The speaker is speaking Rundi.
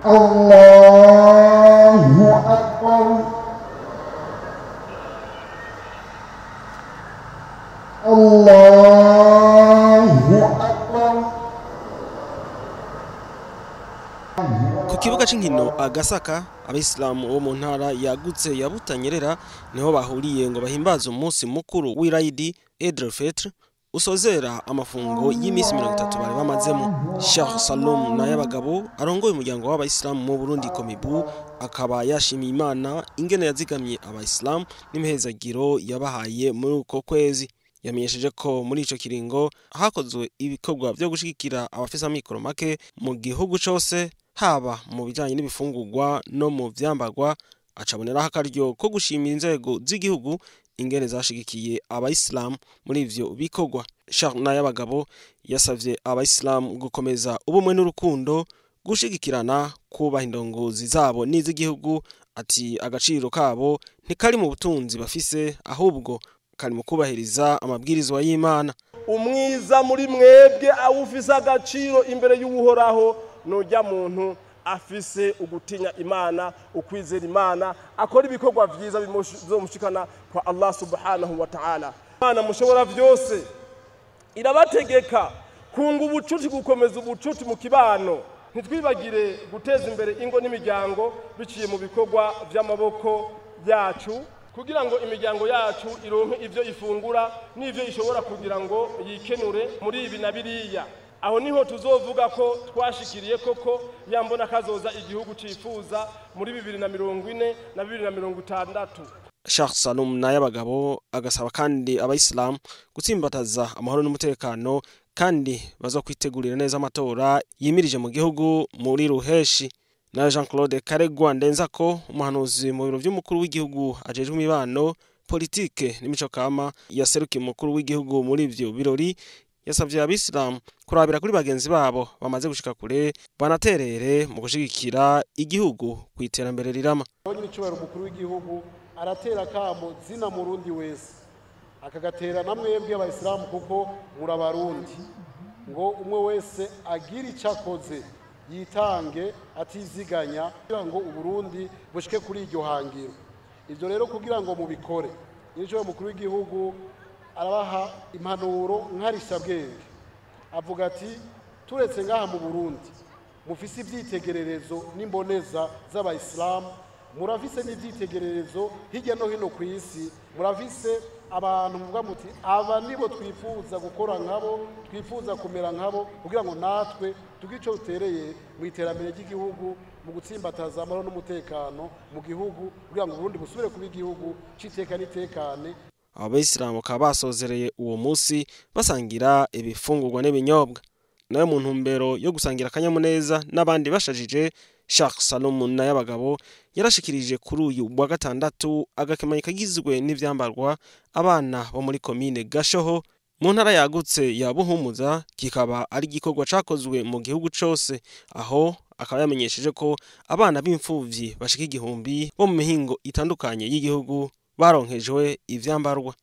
Allahu akbar. Allahu akbar. Ku kibuga c'inkino Agasaka, abayisilamu bo mu ntara yagutse ya Butanyerera niho bahuriye ngo bahimbaze umunsi mukuru w'Irayidi Eid al-Fitr usozera amafungo y'imisi 30 bari bamazemo. Sheikh Salom Nayabagabo arongoye umuryango w'abayisilamu mu Burundi Komibu akaba yashimiye Imana ingene yazigamye abayisilamu n'imihezagiro yabahaye muri uko kwezi. Yamenyesheje ko muri ico kiringo hakozwe ibikorwa vyo gushigikira abafise amikoro make mu gihugu cose, haba mu bijanye n'ibifungurwa no mu vyambarwa. Acaboneraho akaryo ko gushimira inzego z'igihugu ingene zashigikiye abayisilamu muri ivyo bikorwa. Sheikh Nayabagabo yasavye abayisilamu gukomeza ubumwe n'urukundo, gushigikirana, kubaha indongozi zabo n'iz'igihugu. Ati agaciro kabo ntikari mu butunzi bafise, ahubwo kari mu kubahiriza amabwirizwa y'Imana. Umwiza muri mwebwe awufise agaciro imbere y'Uhoraho nujya muntu afise ugutinya Imana, ukwizera Imana, akora ibikorwa vyiza bizomushikana kwa Allah subhanahu wa ta'ala. Imana mushobora vyose irabategeka kunga ubucuti, gukomeza ubucuti mu kibano. Ntitwibagire guteza imbere ingo n'imiryango biciye mu bikorwa vy'amaboko yacu, kugira ngo imiryango yacu ironke ivyo ifungura n'ivyo ishobora kugira ngo yikenure muri ibi na biriya. Aho niho tuzovuga ko twashikiriye koko yambona kazoza igihugu cifuza muri 2040 na 2060. Sheikh Salom Nayabagabo agasaba kandi abayisilamu gutsimbataza amahoro n'umutekano, kandi bazokwitegurira neza amatora yimirije mu gihugu muri ruheshi. Na Jean Claude Karegwa Ndenzako, umuhanuzi mu biro vy'umukuru w'igihugu ajejwe imibano, politike n'imico kama, yaserukiye umukuru w'igihugu muri ivyo birori, yasavye abisilamu kurabira kuri bagenzi babo bamaze gushika kure, banaterere mu gushigikira igihugu ku iterambere rirama. Nyir'icyubahiro umukuru w'igihugu aratera kamo zina murundi wese, akagatera na mwebwe abayisilamu kuko murabarundi, ngo umwe wese agire ico akoze yitange atiziganya kugira ngo Uburundi bushike kuri iryo hangiro. Ivyo rero kugira ngo mubikore, nyir'icyubahiro umukuru w'igihugu arabaha impanuro nkarishabwenge, avuga ati turetse ngaha mu Burundi mufise ivyitegererezo n'imboneza z'abayisilamu, murafise n'ivyitegererezo hirya no hino ku isi, murafise abantu muvuga muti aba nibo twifuza gukora nkabo, twifuza kumera nkabo, kugira ngo natwe tugire ico dutereye mu iterambere ry'igihugu, mu gutsimbataza amahoro n'umutekano mu gihugu, kugira ngo Uburundi busubire kuba igihugu c'iteka n'itekane. Abayisilamu bakaba basozereye uwo musi basangira ibifungurwa n'ibinyobwa. Nayo mu ntumbero yo gusangira akanyamuneza n'abandi bashajije, Sheikh Salom Nayabagabo yarashikirije kuri uyu wa gatandatu agakemanyi kagizwe n'ivyambarwa abana bo muri komine Gashoho mu ntara yagutse ya Buhumuza, kikaba ari igikorwa cakozwe mu gihugu cose, aho akaba yamenyesheje ko abana b'imfuvyi bashika 1000 bo mu mihingo itandukanye y'igihugu baronkejwe ivyambarwa.